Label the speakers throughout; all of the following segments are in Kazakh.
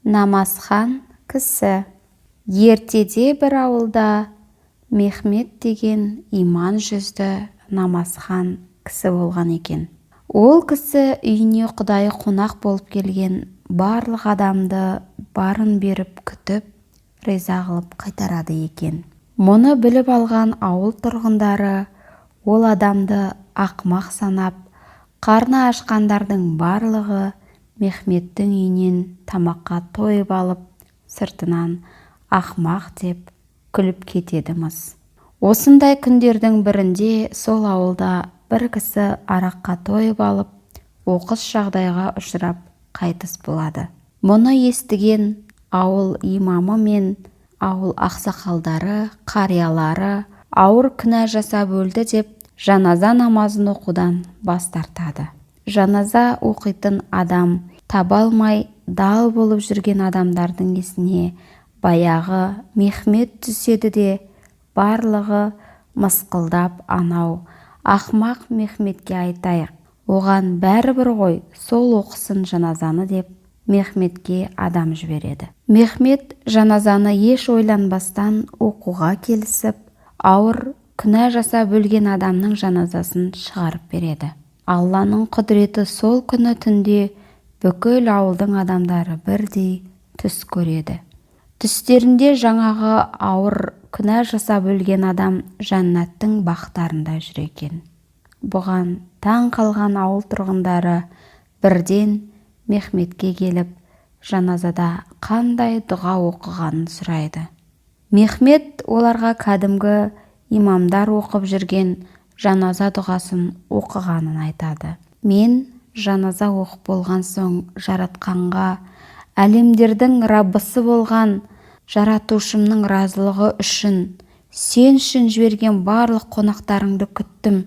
Speaker 1: Намазхан кісі. Ертеде бір ауылда Мехмет деген иман жүзді намазхан кісі болған екен. Ол кісі үйіне құдайы қонақ болып келген барлық адамды барын беріп күтіп, риза қылып қайтарады екен. Мұны біліп алған ауыл тұрғындары ол адамды ақымақ санап, қарны ашқандардың барлығы Мехметтің үйінен тамаққа тойып алып, сыртынан ақымақ деп күліп кетеді-мыс. Осындай күндердің бірінде сол ауылда бір кісі араққа тойып алып, оқыс жағдайға ұшырап қайтыс болады. Мұны естіген ауыл имамы мен ауыл ақсақалдары, қариялары ауыр күнә жасап өлді деп жаназа намазын оқудан бас тартады. Жаназа оқитын адам таба алмай дал болып жүрген адамдардың есіне баяғы Мехмет түседі де, барлығы мысқылдап, анау ақымақ Мехметке айтайық, оған бәрібір ғой, сол оқысын жаназаны деп Мехметке адам жібереді. Мехмет жаназаны еш ойланбастан оқуға келісіп, ауыр күнә жасап өлген адамның жаназасын шығарып береді. Алланың құдіреті, сол күні түнде бүкіл ауылдың адамдары бірдей түс көреді. Түстерінде жаңағы ауыр күнә жасап өлген адам жәннаттың бақтарында жүр екен. Бұған таң қалған ауыл тұрғындары бірден Мехметке келіп, жаназада қандай дұға оқығанын сұрайды. Мехмет оларға кәдімгі имамдар оқып жүрген жаназа дұғасын оқығанын айтады. Мен жаназа оқып болған соң, Жаратқанға, әлемдердің Раббысы болған Жаратушымның разылығы үшін сен үшін жіберген барлық қонақтарыңды күттім,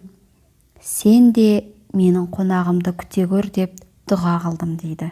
Speaker 1: сен де менің қонағымды күте көр деп дұға қылдым, дейді.